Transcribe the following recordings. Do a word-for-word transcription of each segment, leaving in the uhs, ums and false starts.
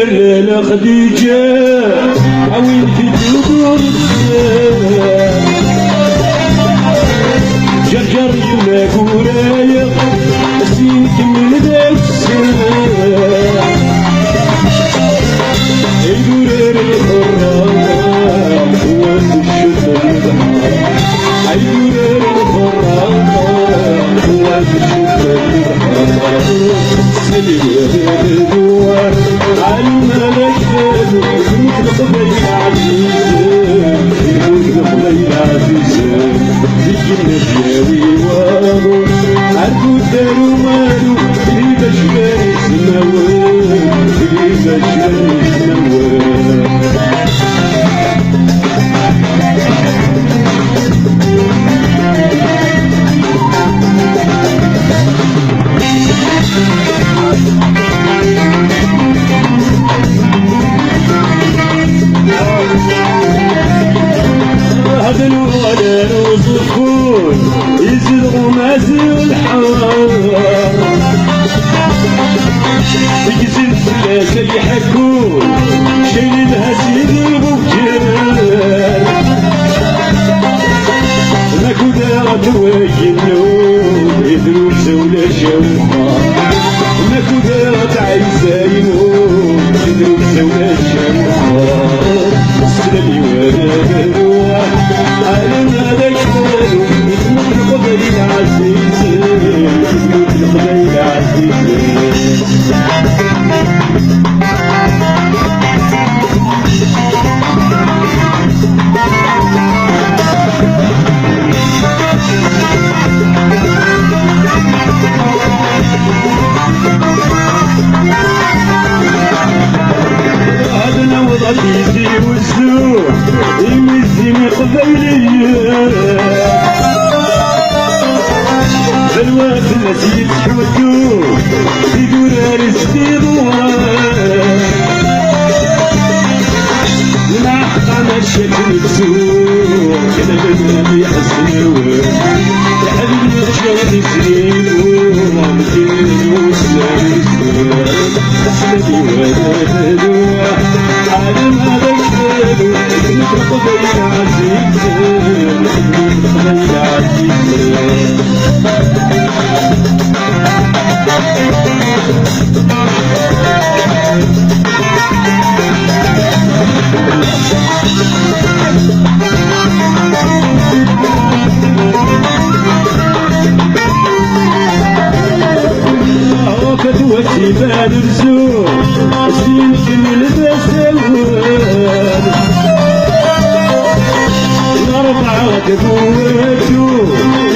Lalla Xdiǧa, a win t-id-yudun. Ǧerǧer yemma Guraya, sin kemmel d assen. Idurar lxerra, wa tecceḍ lebḥer. Idurar lxerra, wa tecceḍ lebḥer. Had nɣaler uẓeffun, izdeɣ umazul ḥar. Tegzem fell-as ay ḥakku, cayni lhas yid ubukir. Makuda ɣ twayennu, idrus ulac awexxer. Makuda ɣ tɛisa-inu, idrus ulac awexxer. Slem i warraw, alem ad ak-taru, isem n Leqbayel ɛzizen, isem n Leqbayel ɛzizen. Ad naweḍ ad yezzi wezzu, imi zzin iqbayliyen. Lwat n as yettḥuddu, idurar s tiḍuran. Lmeɛqqa mačči akken nettu, kan abrid iḥesnawen. Lḥabil yečča tislimu, medden d ussan. Asma d iwala d aduwa, ɛlam ad ak-taru, nekk Leqbayel ɛzizen, nekk Leqbayel ɛzizen. Ɣef at Wasif ad rzuɣ, sin kemmel d asawen. Rebɛa d Buwatu,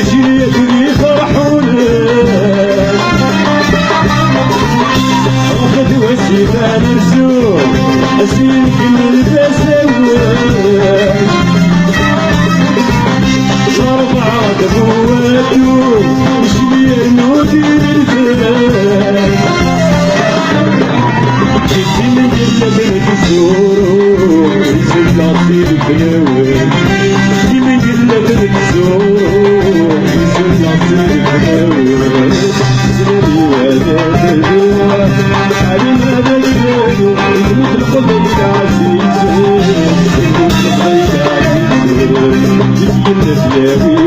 jniyat d Iferḥunen. Ɣef at Wasif ad rzuɣ, sin kemmel d asawen. Rebɛa d Buwatu, jniyat d Iferḥunen. Timengella tnegzuru, izella si leknawen. Timengella tnegzuru, izella si leknawen. Zlan iwala tedwa, ɛlim ad ak-yaru, izmut Leqbayel ɛzizen, izmut Leqbayel ɛzizen. Timengella tlawi